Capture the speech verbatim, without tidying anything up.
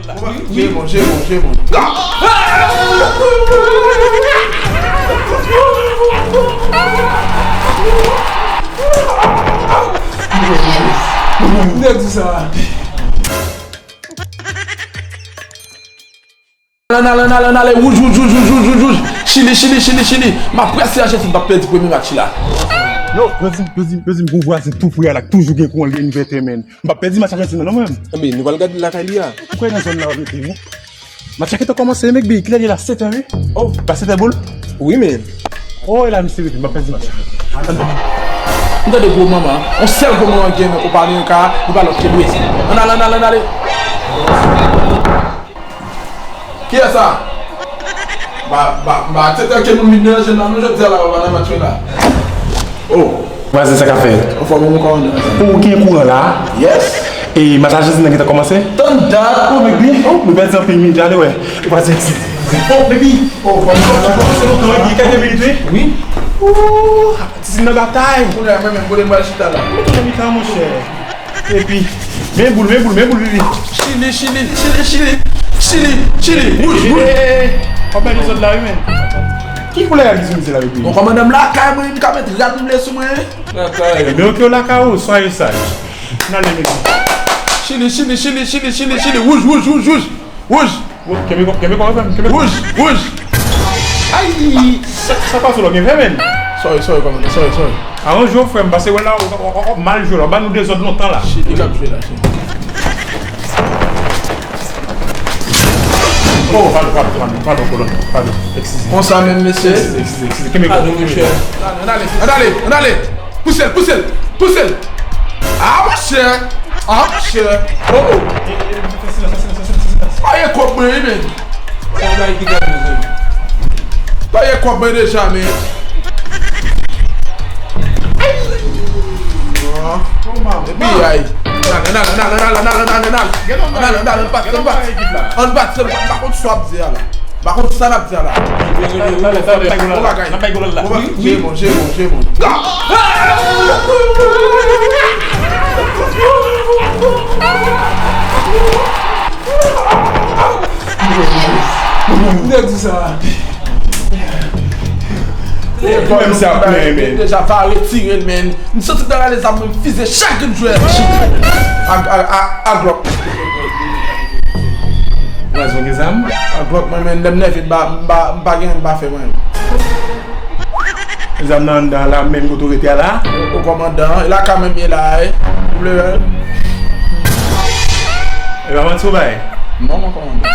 Wi, wi. Jemon, jemon, jemon. Nèg di sa. Ann ale, ann ale, ann ale, wouj, wouj, wouj. Chili, Chili, Chili, Chili. M ap prese Ajantin, m p ap pèdi premye match la. Yo, yo di m, yo di m, yo di m gon vwazen tou pre a la k toujou gen kont li, envètè, menn. M p ap pèdi match Ajantin nan non, mwen menm. Anben, nou pral gade lakay li a. Ou kwè nan zòn la w ap rete, non? Match la gentan kòmanse, wi, Mekbi. Kilè li la? Sèt è, wi. Oh, pa sèt è boul? Wi, men. Oh, e la misye rete, m p ap pèdi match la. Ann. M tande gwo manman. On sèl gwo manman gen nan konpani an ka, li pa lòt ke Louis. Ann ale, ann ale, ann ale. Kiyès sa? Ba, ba, ba, tete ke moun vin deranje m la, non, jodi a la, ou pa nan match la. Oh. Vwazen, sa k ap fèt? Anfòm, ou kòmandan? Ou gen kouran la? Yes. E match Ajantin nan gentan kòmanse? Tann dat, oh, Mekbi. Oh, nou pèdi anpil minit, ale wè. Vwazen, ti. Oh, Mekbi. Oh, vwazen, sa kòmanse lontan, wi, gen kèk minit, wi. Wi. Ooh, Tizin nan batay. Kounye a, mwen menm, kote m pral chita la? Mete nan mitan, monchè. Epi, men boul, men boul, men boul, Vivi. Chili, Chili, Chili, Chili. Chili, Chili. Wouj, wouj. W ap bay dezòd la, wi, men. Ki koulè a ki sou misye la, Vivi? Bon, kòmandan m lakay mwen, m ka met rad m vle sou mwen. Lakay. Men ok, w lakay ou, soyez sage. N ale, men. Chili, Chili, Chili, Chili, Chili, Chili. Wouj, wouj, wouj, wouj. Wouj. Kenbe kò, kenbe kò, frè m, kenbe kò. Wouj, wouj. Ay, sa, sa pase w la, gen fè, menn. Sorry, sorry, kòmandan, sorry, sorry. Aranje w, frè m, pase wè la, w, w, w, w mal jwe la, w ban nou dezòd lontan la. Shit, li k ap jwe la, shit. Oh, padon, padon, padon, padon, kolonèl, padon, eskize. Konsa menm, mesye. Eskize, eskize, eskize. Kenbe kò, kenbe kò. Ann ale, ann ale, ann ale. Pouse l, pouse l, pouse l. Ah, monchè. Ah, monchè. Oh, oh. E, e, fè silans, fè silans, fè silans, fè silans. Paye kòb mwen, wi, men. Sa bay ki gade, mezanmi. Paye kòb mwen deja, men. Ay. Ah. Epi, ay. Ann ale, ann ale, ann ale. Ann ale, ann ale, ann bat, ann bat. Ann bat, se pa kont swa ap di a la. Pa kont sa n ap di a la. Talè, talè, talè, talè. Bon bagay. N ap bay gòl la. Bon bagay. Wi, wi. Jemon, jemon. Nèg di sa. Ou menm se ap plenyen, men. Deja pa retire l, men. M santi m ta rale zam mwen, m fize chak grenn jwè. A, a, a, a Glock. Ou pa bezwen gen zam? A Glock mwen, men, lè m nève, m pa, m pa, m pa gen, m pa fè mwen. Zam nan anndan la, menm kote w rete a la? O, o kòmandan, e la ka menm ye la, e. Ou vle wè? E pa manti w bay? Non, mon kòmandan.